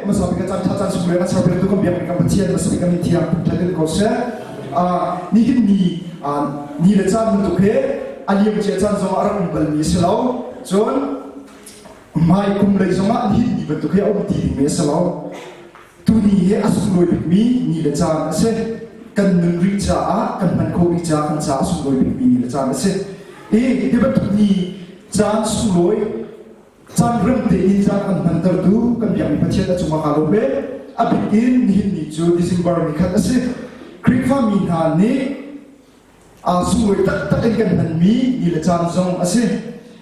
Hmasa bik ah caan ṭha caan sunglawi kan serpiaktu kan biakmi kan Pathian hmasa bik kan min thiang thangṭhat in ko seh. Nihin ni ni le caan bantuk hi a liam cia caan zong ah a rak um balmi a si lo. Cun hmai kum lei zong ah nihin ni bantuk hi a um ti dingmi a si lo. Tuni hi a sunglawi bikmi ni le caan a si. Kan nun rih caah, kan hman khawh rih caah kan caah a sunglawi bikmi ni le caan a si. Hi hi bantuk ni caan sunglawi caan rem tein caan kan hmantertu kan biakmi Pathian a cungah kaa lawm e. A bik in nihin ni cu December ni khat a si. Khrihfa mi hna nih aa sunglawi taktak in kan hmanmi ni le caan zong a si.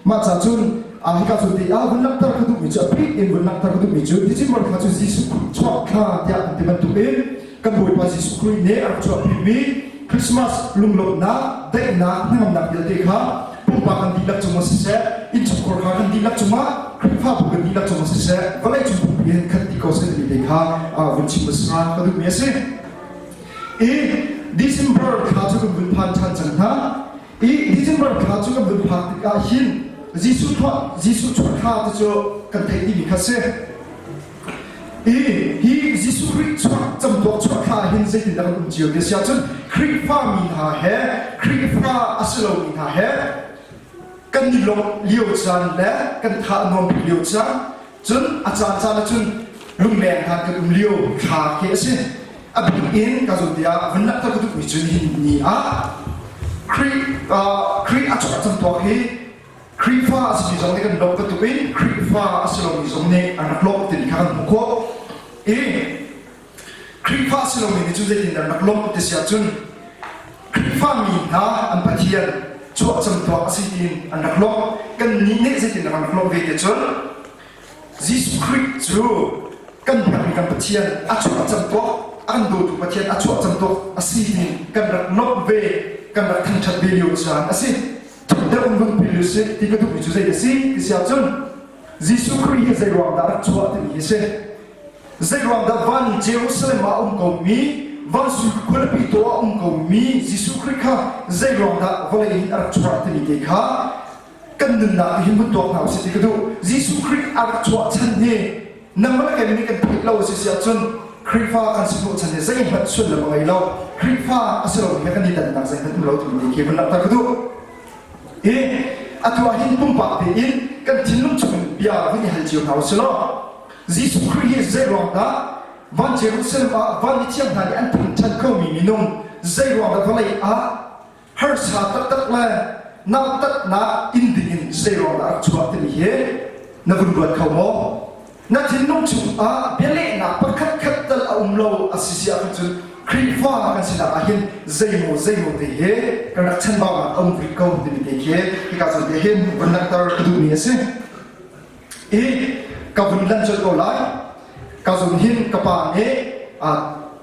Mah ca cun hika cu ti ah vun langhter ka duhmi cu a bik in vun langhter ka duhmi cu December thla cu Jesuh Khrih chuah thla tiah an ti bantuk in kan Bawipa Jesuh Khrih nih a rak chuahpimi Christmas lunglawmhnak, daihnak, hnangamnak vialte kha pumpak kan dihlak cungah siseh, innchungkhar kha kan dihlak cungah, Khrihfabu kan dihlak cungah siseh, vawleicung pumpi hin khat ti ko seh timi te kha vun chim hmasa ka duhmi a si. I December thla cu kan vun phan ṭhan cang hna. I December thla cu kan vun phak tikah hin Jesuh chuah Jesuh chuah thla ti cu kan theih dihmi kha si. I hi Jesuh Khrih chuah camtuak chuah thla hin zeitindah kan um cio ti a si ahcun Khrihfa mi hna he Khrihfa a si lomi hna he kan i lawmh lio caan le kan tha a nuam bik lio caan Cun a caancaan ah cun lungleng hna kan um lio thla khi a si. A bik in ka zun tiah vun langhter ka duhmi cu nihin ni ah Khrih Khrih a chuah camtuak hi Khrihfa a simi zong nih kan lawmh bantuk in Khrihfa a si lomi zong nih an rak lawmh timi kha kan hmuh khawh. I Khrihfa a si lomi nih cun zeitin an rak lawmh ti si ahcun Khrihfa mi hna an Pathian chuah camtuak a si tiin an rak lawmh. Kannih nih zeitin an rak lawmh ve ti cun Jesuh Khrih cu kan biakmi kan Pathian a chuah camtuak, a kan dawtu Pathian a chuah camtuak a si tiin kan rak lawmh ve, kan rak thangṭhat ve lio caan a si. Thuk deuh in vun pil usih ti ka duhmi cu zei a si ti si ahcun Jesuh Khrih hi zei ruang dah rak chuah timi hi a si. Zeiruangdah van Jerusalem ah a um komi, van sui khualipi taw ah a um komi Jesuh Khrih kha zeiruangdah vawlei hin a rak chuah timi te kha kan nunnak hin vun tuak hna usih ti ka duh. Jesuh Khrih a rak chuah chan hi nangmah le keimah nih kan theih lo a si si ahcun Khrihfa kan si hnawh chan hi zeihmanh sullam a ngei lo. Khrihfa a si lomi he kan i dannak zeihmanh um lo timi te khi vun langhter ka duh. Hi atu ah hin pumpak tein kan thinlung chung bia vun i hal cio hna usih law Jesuh Khrih hi zeiruang dah van Jerusalem ah van mithiang hna nih an thangṭhat khomi minung zeiruang dah vawlei ah harsa taktak le nautatnak in dingin zeiruang dah a rak chuah timi hi na vun ruat kho maw? Na thinlung chungah bialehnak pakhat khat tal a um lo a si si ahcun cun Khrihfa kan sinak ah hin zeimaw zeimaw te hi kan rak chanbaunak a um rih ko timi te khi hika zawn te hin vun langhter ka duhmi a si. I ka vun lan colh ko lai. Ka zun hin ka pa nih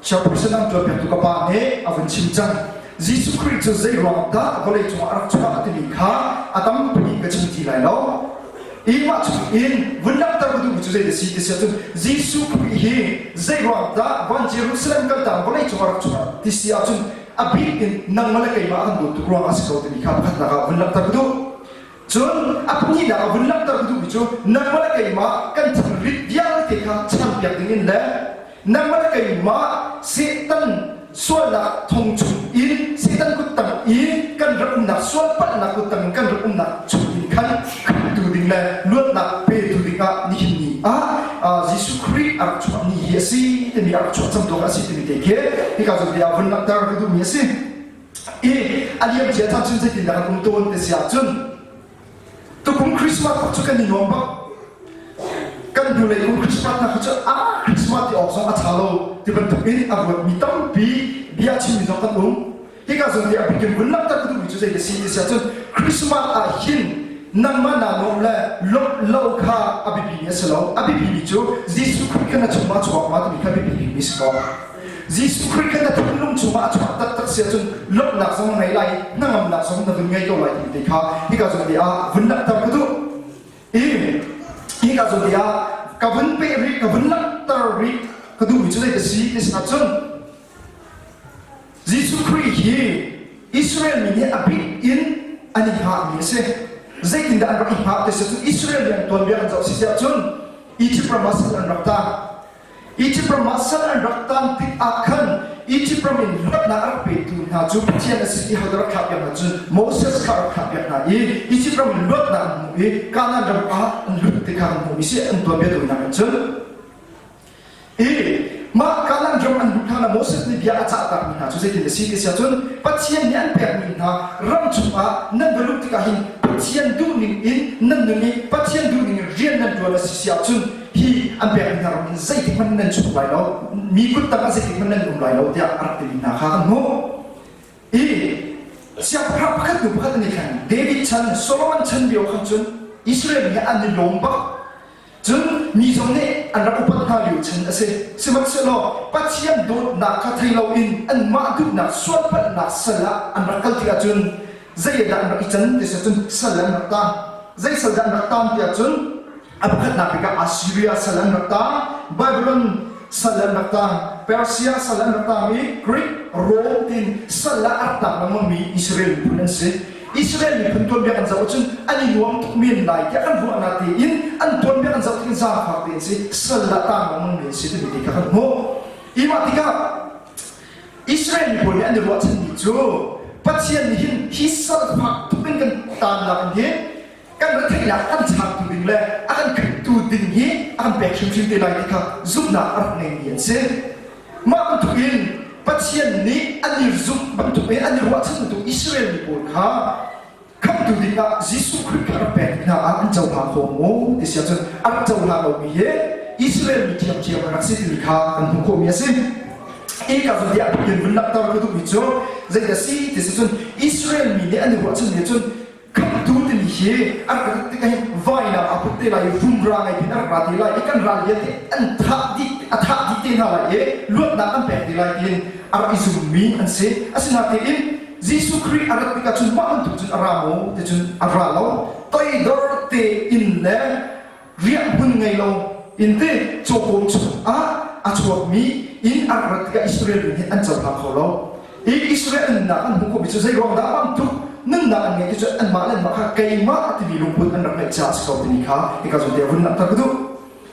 chairperson an ṭuanpiaktu ka pa nih a vun chim cang. Jesuh Khrih cu zei ruang dah vawlei cungah a rak chuah timi kha a tampi ka chim ti lai lo. I mah chung in vun langhter ka duhmi cu zei a si ti si ahcun Jesuh Khrih hi zei ruang dah van Jerusalem kaltak vawlei cungah a rak chuah ti si ahcun a bik in nangmah le keimah a kan dawt tuk ruangah a si ko timi kha pakhatnak ah vun langhter ka duh. Cun a pahnihnak a vun langhter ka duhmi cu nangmah le keimah kan thilrit vialte kha chanpiak dingin le nangmah le keimah Satan sualnak thong chung in Satan kuttang i kan rak umnak sual palhnak kuttang in kan rak umnak chung in khan khamhtu ding le luatnak petu dingah nihin ni ah Jesuh Khrih a rak chuah ni hi a si timi a rak chuah cang a si timi te khi hika zawn te ah vun langhter ka duhmi a si. I a liam cia cang cun zeitindah kan um tawn ti si ahcun tukum Christmas bak cu kan i nuam bak. Kan hnulei kum Christmas hna kha cu ah Christmas ti awk zong a ṭha lo ti bantuk in a ruatmi tampi bia chimmi zong kan um. Hika zawn te a bikin vun langhter ka duhmi cu zei a si ti si ahcun Christmas ah hin nangmah naa nuam le lawmh lo kha a biapimi a si lo. A biapimi cu Jesuh Khrih kha na chungah chuak ma timi kha biapi bikmi si ko. Jesuh Khrih kha na thinlung chungah a chuah taktak si ahcun lawmhnak zong na ngei lai i hnangamnak zong na vun ngei ko lai timi te kha hika zawn te ah vun langhter ka duh. I hika zawn te ah ka vun peh rih, ka vun langhter rih ka duhmi cu zei ka si ti si ahcun Jesuh Khrih hi Israel mi nih a bik in an i hngahmi a si. Zeitindah an rak i hngah ti si ahcun Israel mi an tuanbia kan zoh si ahcun Egypt ram ah sal an rak tang. Egypt ram ah sal an rak tan tik ah khan Egypt ram in luatnak a rak petu hna cu Pathian a si ti hodah rak thlahpiak hna cun Moses kha a rak thlahpiak hna i Egypt ram in luatnak an hmuh i Kanaan ram ah an lut ti kha kan hmuh i si an tuanbia tawinak in cun I mah Kanaan ram an luh hlan ah Moses nih bia a cahtakmi hna cu zeitin a si ti si ahcun Pathian nih an pekmi hna ram chungah nan va luh tikah hin Pathian duhning in nan nun i Pathian duhning in rian nan ṭuan a si si ahcun hi an pekmi hna ram in zeitik hmanh nan chuak lai lo mi kut tangah zeitik hmanh nan um lai lo tiah a rak timi hna kha kan hmuh. I siangpahrang pakhat hnu pakhat an i thleng. David chan, Solomon chan lio khan cun Israel mi an i lawm bak. Cun mi zong nih an rak upat hna lio chan a si. Sihmanhsehlaw Pathian dawtnak kha thei loin anmah duhnak sualpalhnak sal ah an rak kal tikah cun zei ah dah an rak i can ti si cun sal an rak taan. Zei sal dah an rak taan tiah cun a pakhatnak bik ah Assyria sal an rak taang, Babylon sal an rak taang, Persia sal an rak taang i Greek, Rome tiin sal ah a rak taang lengmangmi Israel miphun an si. Israel miphun tuanbia kan zoh ahcun an i nuam tuk men lai tiah kan ruah na tein an tuanbia kan zoh tik in zaangfak tein si sal ah taang lengmangmi an si timi ti kha kan hmuh. I mah tikah Israel miphun nih an i ruahchanmi cu Pathian nih hin hi sal fak tuk in kan taannak in hin kan retheihnak a kan changtu ding le a kan khamhtu ding hi a kan pek hrimhrim te lai ti kha zumhnak a rak ngeimi an si. Mah bantuk in Pathian nih an i zumh bantuk in an i ruahchan bantuk Israel mi pawl kha khamhtu ding ah Jesuh Khrih kha rak pek hna ah an cohlang kho maw ti si ahcun a rak cohlang lomi hi Israel mi ṭhiamṭhiam an rak si timi kha kan hmuh khawhmi a si. Hi ka zawn tiah bikin vun langhter ka duhmi cu zeidah si ti si cun Israel mi nih an i ruahchanmi cun Khamhtu timi hi an rak tikah hin vainam aa put te lai i rumra ngei pin a rak ra te lai i kan ral vialte an thah dih a thah dih te hna lai i luatnak an pek te lai tiin a rak i zummi an si. Asinain Jesuh Khrih a rat tikah cun mah bantuk cun a ra maw ti cun a ra lo. Toidor tein le riahhmun ngei lo in ti cawkawm chungah a chuakmi in an rat tikah Israel mi nih an cohlang kho lo. I Israel nunnak an hmuh khawhmi cu zei ruang dah bantuk nunnak an ngeih ti cu anmah le anmah kha keimah timi lungput an rak ngeih caah a si ko timi kha hika zawn te vun langhter ka duh.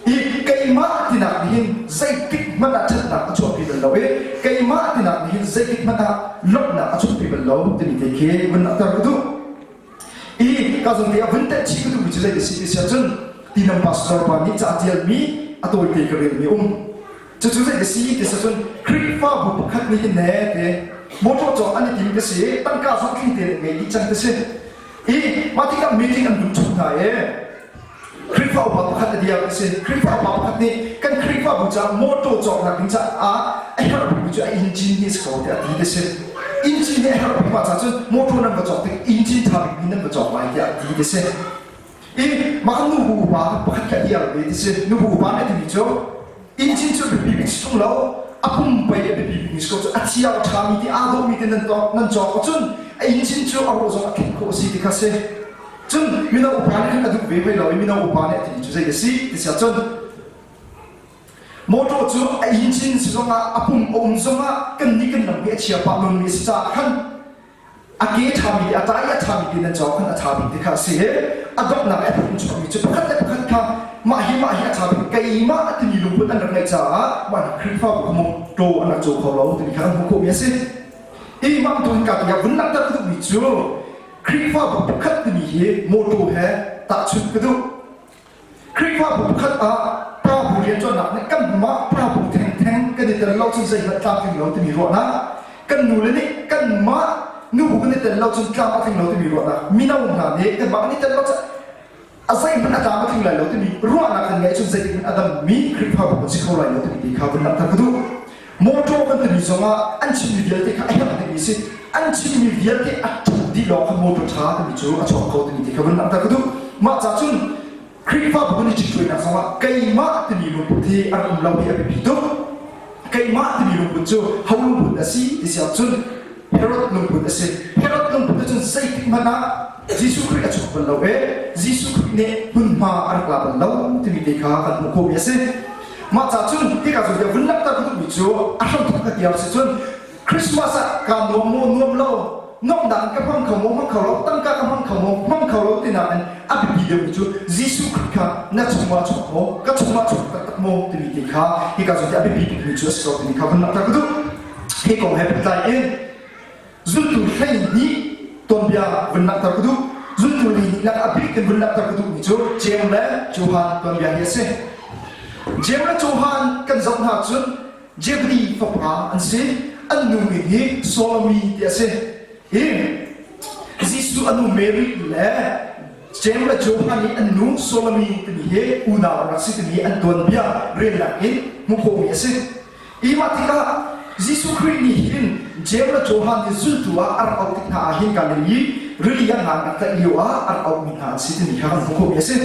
I keimah tinak nih hin zeitik hmanh ah ṭhatnak a chuahpi bal lo i keimah tinak nih hin zeitik hmanh ah lawmhnak a chuahpi bal lo timi te khi vun langhter ka duh. I ka zong te ah vun telh chih ka duhmi cu zei si ti si ahcun tinam pastor pa nih ca tialmi a tawite ka relmi um. Cucu zei si ti si ahcun Khrihfabu pakhat nih hin ne te motor cawk an i tim ka si tangka zong tling tein ngei dih cang ka si. I mah tikah meeting an duh chung hna i Khrihfa upa pakhat a dir a si. Khrihfa upa pakhat nih kan Khrihfabu caah mawṭaw cawknak ding caah a herh bikmi cu a engine hi a si ko tiah a ti ti si. Engine hi a herh bik mah caah cun mawṭaw nan va cawk tik engine ṭha bikmi nan va cawk lai tiah a ti ti si. I mah kan nubu upa pakhat kha a dir ve ti si. Nubu upa nih a timi cu engine cu a biapi bik si ṭung lo, a pumpei a biapi bikmi si ko cu a thiang a ṭhami ti aa dawhmi ti nan nan cawk ahcun a engine cu a rawh zong a khen khawh a si ti kha si. Cun mino upa nih khan a duh ve hlei lo i mino upa nih a ti cu zei a si ti si ahcun motor cu a engine si zongah a pum a um zongah kan nih kan lam hi a chia pah lomi a si caah khan a ke ṭhami te a tai a ṭhami te nan cawk khan a ṭha bik ti kha a si i a donghnak a phun chuakmi cu pakhat le pakhat kha mah hi mah hi a ṭha bik keimah a timi lungput an rak ngeih caah mah Khrihfabu kha mawṭaw an rak caw kho lo timi kha kan hmuh khawhmi a si. Hi mah tu hin ka ti vun langhter ka duhmi cu Khrihfabu pakhat timi hi mawṭaw he tahchunh ka duh. Khrihfabu pakhat ah prabu rianṭuannak nih kanmah prabu thengtheng kan i tel lo cun zeihmanh tlamtling lo timi ruahnak, kan nule nih kanmah nubu kan i tel lo cun tlam a tling lo timi ruahnak, mino hna nih kanmah kan i tel lo cun a zeihmanh a tlam a tling lai lo timi ruahnak kan ngeih cun zeitik hmanh a dammi Khrihfabu kan si kho lai lo timi ti kha vun langhter ka duh. Mawṭaw kan timi zongah an chimmi vialte kha a herh dingmi si. An chimmi vialte a ṭhat dih lawng kha mawṭaw ṭha timi cu a chuak kho timi ti kha vun langhter ka duh. Mah ca cun Khrihfabu kan i ṭhithruainak zongah keimah timi lungput hi an um lo hi a biapi tuk. Keimah timi lungput cu ho lungput a si ti si ahcun Herod lungput a si. Herod lungput cun zeitik hmanh ah Jesuh Khrih a chuak bal lo i Jesuh Khrih nih hmunhma a rak la bal lo timi te kha kan hmuh khawhmi a si. Mah ca cun hika zawn tiah vun langhter ka duhmi cu a hramthok ka tiar si cun Christmas ah kaa nuam maw nuam lo? Nuamhnak in ka hmang kho maw, hmang kho lo, tangka ka hmang kho maw, hmang kho lo tinak in a biapi deuhmi cu Jesuh Khrih kha na chungah chuak maw, ka chungah chuak taktak maw timi te kha hika zawn te a biapi bikmi cu a si ko timi kha vun langhter ka duh. Hi kong he pehtlai in zultu 12 tuanbia vun langhter ka duh. Zultu 12 lak a bik in vun langhter ka duhmi cu Jeim le Johan tuanbia hi a si. Jeim le Johan kan zoh hna cun Zebedi fapa an si. An nu min hi Solomi ti a si. Hi Jesuh a nu Mary le Jeim le Johan i an nu Solomi timi hi unau an rak si timi an tuanbia relnak in hmuh khawhmi a si. I mah tikah Jesuh Khrih nih hin Jeim le Johan nih zultu ah a rak auh tik hna ah hin Galilee rili ah nga an rak tlaih lio ah a rak auhmi hna an si timi kha kan hmuh khawhmi a si.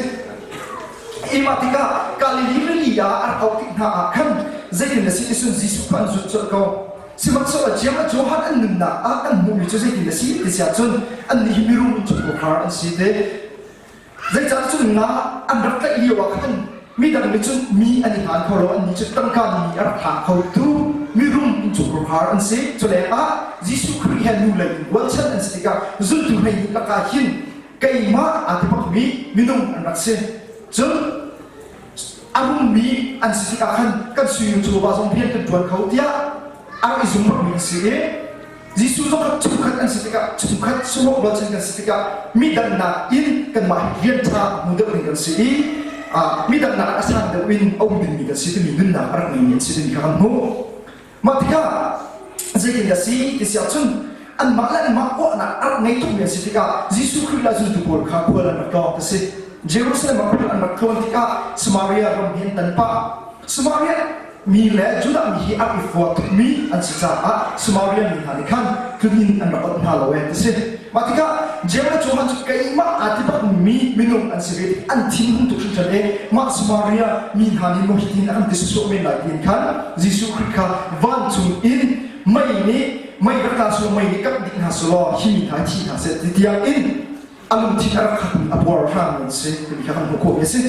I mah tikah Galilee rili ah a rak auh tik hna ah khan zeitin a si ti cun Jesuh kha an zulh colh ko. Sihmanhsehlaw Jeim le Johan an nunnak ah an hmuhmi cu zeitin a si ti si ahcun annih hi mirum innchungkhar an si te. Zeicah cun nga an rak tlaih lio ah khan midang nih cun mi an i hlan kho lo, annih cu tangka mi a rak hlang khotu mirum innchungkhar an si. Culengah Jesuh Khrih he nu lei in rualchan an si tikah zultu 12 lakah hin keimah aa ti bakmi minung an rak si. Cun a rummi an si tikah khan kan sui chawva zong rian kan ṭuan kho tiah a rak i zum bakmi an si i Jesuh zong kha chungkhat an si tikah chungkhat sungawk rualchan kan si tikah midang nakin kanmah hi rian ṭha hmu deuh ding kan si i midang nak a sang deuh in a um dingmi kan si timi nunnak a rak ngeimi an si timi kha kan hmuh. Mah tikah zeitin a si ti si ahcun anmah le anmah uahnak a rak ngei tukmi an si tikah Jesuh Khrih le zultu pawl kha khual an rak tlawng ti si. Jerusalem ah khual an rak tlawn tikah Samaria ram hi an tan pah. Samaria mi le Judah mi hi an i fua tukmi an si caah Samaria mi hna nih khan tluninn an rak onh hna lo ee ti si. Mah tikah Jeim le Johan cu keimah aa ti bakmi minung an si ve tik an thin hung tuk hringhran i mah Samaria mi hna nih maw hitin a kan ti sawsawh men lai tiin khan Jesuh Khrih kha vancung in mei nih mei rak tla sulaw mei nih kap dih hna sulaw hi mi hna hi thi hna seh ti tiang in a lungthin a rak khatmi a puarhrangmi an si timi kha kan hmuh khawhmi a si.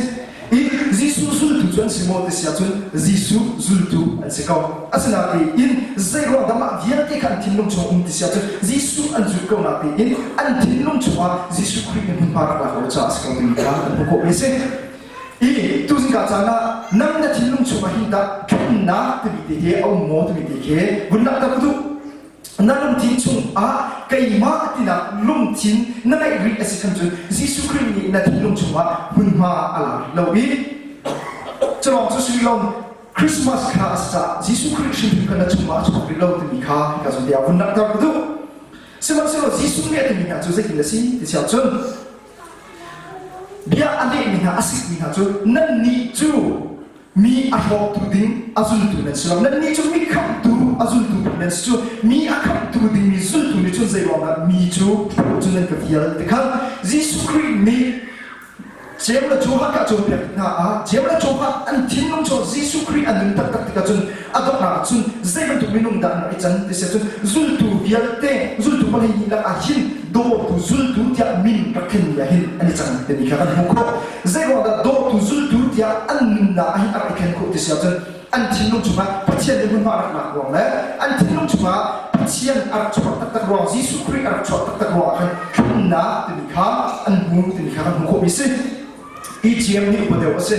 I Jesuh zultu cu an si maw ti si ahcun Jesuh zultu an si ko. Asinain zeiruang dah mah vialte kha an thinlung chung um ti si ahcun Jesuh an zulh ko natein an thinlung chungah Jesuh Khrih nih hmunhma rak lak lo caah a si ko timi kha kan hmuh khawhmi a si. I tuzing ka caan ah nang na thinlung chungah hin tah thlennak timi te hi a um maw timi te khi vun langhter ka duh. Na lungthin chungah keimah tinak lungthin na ngeih rih a si khan cun Jesuh Khrih nih na thinlung chungah hmunhma a la rih lo i culawng cu si lo Christmas kha a si caah Jesuh Khrih hrimhrim kha na chungah a chuak rih lo timi kha hika zawn te ah vun langhter ka duh. Sihmanhsehlaw Jesuh nih a timi hna cu zeitin a si ti si ahcun bia a lehmi hna a sikmi hna cu nannih cu mi a hrawktu ding a zultu nan si lo nannih cu mi khamhtu a zultu ding nan si cu mi a khamhtu dingmi zultu nih cun zeiruangah mi cu cu nan ka fial ti kha Jesuh Khrih nih Jeim le Johan kha a cawnpiak tik hna ah Jeim le Johan an thinlung cu Jesuh Khrih an nun taktak tikah cun a donghnak ah cun zei bantuk minung dah an rak i can ti si cun zultu vialte zultu 12 lak ah hin dawtu zultu tiah min rak khenmi ah hin an i cang timi kha kan hmuh khawh Zeiruang dah dawtu zultu tiah an nunnak ah hin a rak i thlen khawh ti si ahcun an thinlung chungah Pathian nih hmunhma a rak lak ruang le an thinlung chungah Pathian a rak chuak taktak ruang Jesuh Khrih a rak chuak taktak ruang ah khan thlennak timi kha an hmu timi kha kan hmuh khawhmi si. Hi Jeim nih upa deuh a si.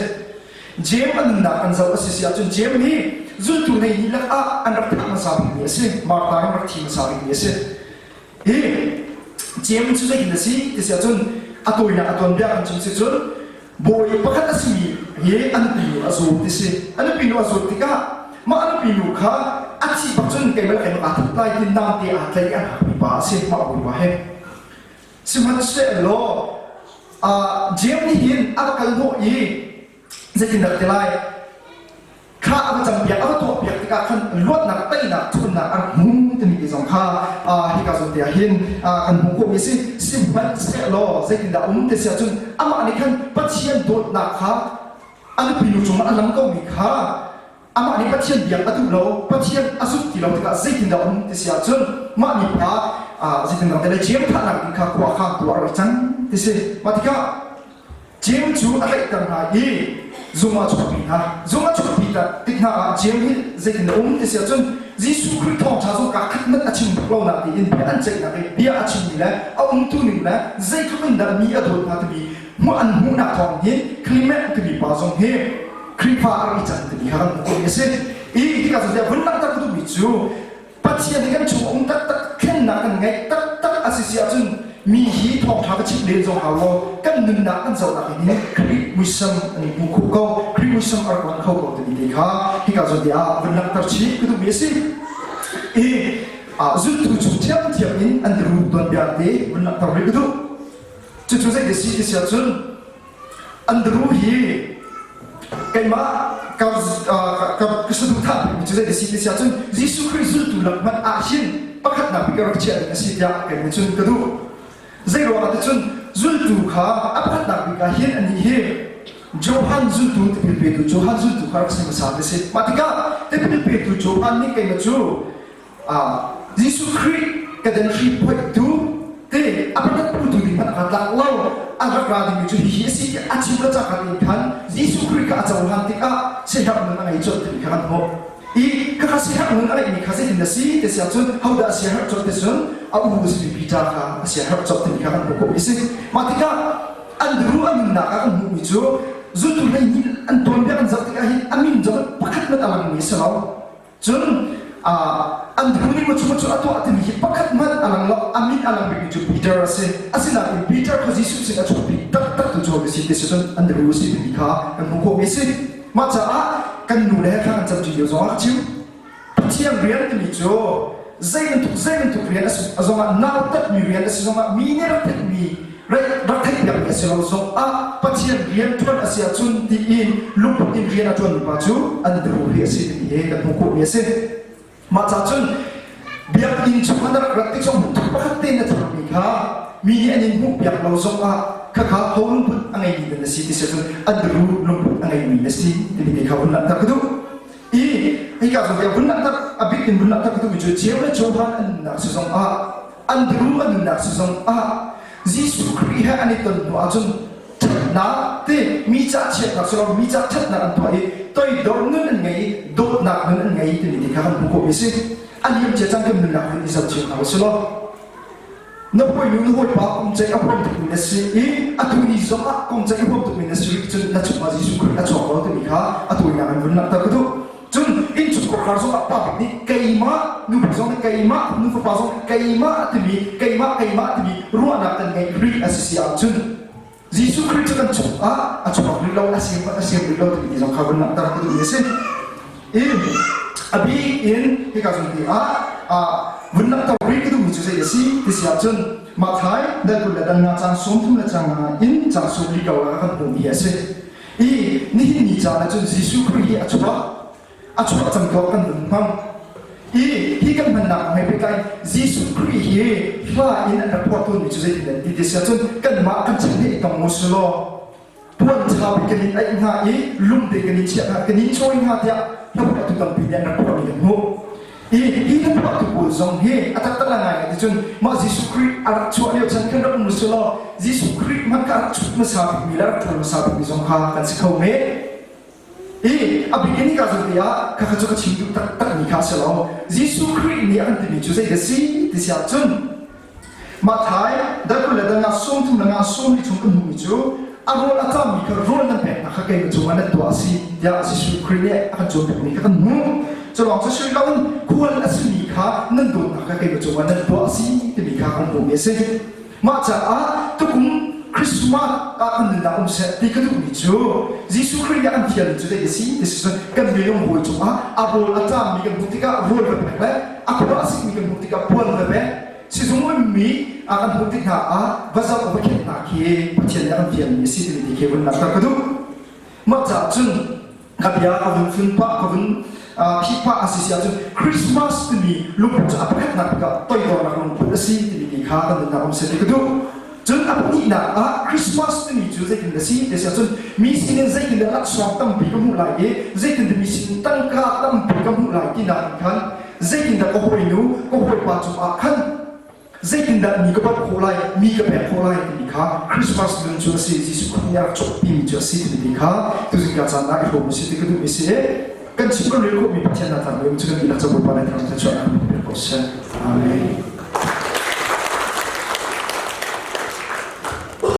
Jeim a nunnak kan zoh a si si ahcun Jeim hi zultu nei ni lak ah an rak thah hmasa bikmi a si. Martha in rak thi hmasa bikmi a si. Hi Jeim cu zeitin a si ti si ahcun a tawinak a tuanbia kan chim si cun bawi pakhat a simi hi a nupi nu a zaw ti si. A nupi nu a zawt tikah mah a nupi nu kha a thih bak cun keimah le keimah kaa that lai ti namte aa tlaih i a ngakmi pa a si mah bawipa he. Sihmanhsehlaw Jeim nih hin a va kal hnawh i zeitindah ti lai kha a va campiak a va tuahpiak tikah khan luatnak teinak ṭhawnnak a rak hmu timi ti zong kha hika zawn te ah hin kan hmuh khawhmi a si sihmanhsehlaw zeitindah um ti si ahcun amah nih khan Pathian dawtnak kha a nupi nu cungah a lang komi kha amah nih Pathian biak a duh lo Pathian a zumh ti lo tikah zeitindah um ti si ahcun mah mipa zeitindah te le jeim thahnak ding kha khua kha tuah a rak cang ti si mah tikah Jeim cu a tlaihter hna i. Zung ah chuahpi hna. Zung ah chuahpi tik hna ah Jeim hi zeitin a um ti si ahcun Jesuh Khrih thawngṭha zong kaa khat hmanh a chim bak lo nak tiin bia an ceihnak i bia a chimmi le a umtu ning le zeitluk in dah mi a dawt hna timi hmuh an hmuhnak thawng hin Clement timi pa zong hi Khrihfa a rak i cang timi kha kan hmuh khawhmi a si. I tikah cun vun langhter ka duhmi cu Pathian hi kan chung um taktak thlennak kan ngeih taktak a si si ahcun mi hi thawngṭha ka chimh len zong hau lo kan nunnak kan zohnak in hin Khrih muisam an hmu kho ko Khrih muisam a rak lang kho ko timi te kha hika zawn te ah vun langhter chih ka duhmi a si. I zultu chung ṭhiamṭhiam in an ru tuanbia te vun langhter rih ka duh. Cucu zei ti si ti si ahcun Andrew hi keimah ka ka ka saduhthah bikmi cu zei a si ti si ahcun Jesuh Khrih zultu lak hmanh ah hin pakhatnak bik ka rak chiah ding a si tiah kei nih cun ka duh. Zei ruangah ti cun zultu kha a pakhatnak bik ah hin anih hi Johan zultu tipil petu Johan zultu kha rak si hmasa ti si. Mah tikah tipil petu Johan nih keimah cu Jesuh Khrih ka den hri phoihtu te a pakhat putu ding hmanh aa tlak lo a rak ra dingmi cu hihi a si ti a chim le cangka tein khan Jesuh Khrih kha a cohlan tikah siaherh nun a ngei colh timi kha kan hmuh i khakha siaherh nun a ngeihmi kha zeitin a si ti si ahcun hodah a siaherh colh ti cun a u a simi Peter kha a siaherh colh timi kha kan hmuh khawhmi a si. Mah tikah an ru a nunnak ah kan hmuhmi cu zultu 12 an tuanbia kan zoh tikah hin a min zong pakhat hmanh a langmi a si lo. Cun an bu nih cu cu a tuah timi hi pakhat hmanh a lang lo. A min a lang bikmi cu Peter a si. Asinain Peter kha Jesuh sin a chuahpi taktak tu cu a si ti si cun an ru a si timi kha kan hmuh khawhmi a si. Mah caah kan nu le he thla kan camṭi lio zongah ka chim. Pathian rian timi cu zei bantuk zei bantuk rian a si zongah nautatmi rian a si zongah mi nih rak theihmi rak theihpiakmi a si lo zongah Pathian rian ṭuan a si ahcun tiin lungput in rian a ṭuanmi pa cu an biaru hi a si timi hi kan hmuh khawhmi a si. Mah ca cun biakinn chung an rak rat tik zong hmuh pakhat tein na thlakmi kha mi nih an in hmuhpiak lo zongah khakha ho lungput a ngeimi nan na si ti si cun an biaru lungput a ngeimi na si timi te kha hun langhter ka duh. I hika zong hi vun langhter a bik in vun langhter ka duhmi cu Jew le Johan an nunnak si zong ah Andrew a nunnak si zong ah Jesuh Khrih he an i ton hnu ahcun ṭhatnak te mi ca chiatnak si lo mi ca ṭhatnak an tuah i toidor nun an ngei i dawtnak nun an ngei timi ti kha kan hmuh khawhmi a si. A liam cia cang kan nunnak hun i zoh cio hna u si law na hawinu na hawipa kum ceih a huam tukmi na si i atu ni zong ah kum ceih a huam tukmi na si rih cun na chungah Jesuh Khrih a chuak lo timi kha a tawinak in vun langhter ka duh. Cun innchungkhar zongah pa bik nih keimah, nupi zong nih keimah, nu fapa zong nih keimah timi, keimah keimah timi ruahnak kan ngeih rih a si si ahcun Jesuh Khrih cu kan chungah a chuak rih lo, a siam a siam rih lo timi zong kha vun langhter ka duhmi a si. I a bik in hika zawn te ah vun langhter rih ka duhmi cu zei a si ti si ahcun Matthai dal 20 le dal nga cang 30 le cang nga in cang 40 ko ah kan hmuhmi hi a si. I nihin ni caan ah cun Jesuh Khrih hi a chuak a chuah cang ko kan vun hmang. I hi kan hmannak kong he pehtlai Jesuh Khrih hi hla in an rak phuah tawnmi cu zeitin an ti ti si ahcun kanmah kan chan he i tong u si law puan ṭha bik kan in aih hnga i lungte kan in chiah hnga kan in cawi hnga tiah hlaphuahtu tampi nih an rak phuahmi kan hmuh. I hi hlaphuahtu pawl zong hi a taktak la ngai ti cun mah Jesuh Khrih a rak chuah lio chan khan rak um u law Jesuh Khrih hmanh kha a rak chut hmasa bikmi le a rak ṭuan hmasa bikmi zong kha kan si kho men. I a bik in hika zawn te ah khakha cu ka chim duh taktakmi kha a si lo. Jesuh Khrih nih a kan timi cu zei dah si ti si ahcun Matthai dal 20 le dal nga 30 le nga 40 chung kan hmuhmi cu a rawl a cammi kha rawl nan peknak kha keimah cungah nan tuah a si tiah Jesuh Khrih nih a kan cawnpiakmi kha kan hmuh. Cu lawng cu si loin khual a simi kha nan dawtnak kha keimah cungah nan tuah a si timi kha kan hmuhmi a si. Mah caah tukum Christmas ah kan nunnak um seh ti ka duhmi cu Jesuh Khrih nih a kan thialmi cu zei a si ti si cun kan minung hawi cungah a rawl a cammi kan hmuh tikah rawl va pek le a khua a sikmi kan hmuh tikah puan va pek Sizung ummi a kan hmuh tik hna ah va zoh va khenh hna khi Pathian nih a kan fialmi a si timi ti khi vun langhter ka duh. Mah caah cun ka bia ka vun fun pah ka vun phih pah a si si ahcun Christmas timi lungput cu a pakhatnak bik ah toidornak lungput a si timi ti kha kan nunnak um seh ti ka duh. Cun a pahnihnak ah Christmas timi cu zeitin dah si ti si ahcun mi sinin zeitin dah laksawng tampi ka hmuh lai i zeitin dah mi sin tangka tampi ka hmuh lai tinak in khan zeitindah ka hawinu ka hawipa cungah khan. Zeitindah mi ka bawmh khawh lai, mi ka pek khawh lai timi kha Christmas nun cu a si, Jesuh Khrih nih a rak cawkpimi cu a si timi kha tuzing ka caan ah i hrawm u sih ti ka duhmi si i kan chim kan rel khawhmi Pathian hna tlangbawi cu kan dihlak cabuai pa le thang thluachuahnak kan pek ko seh. Amen.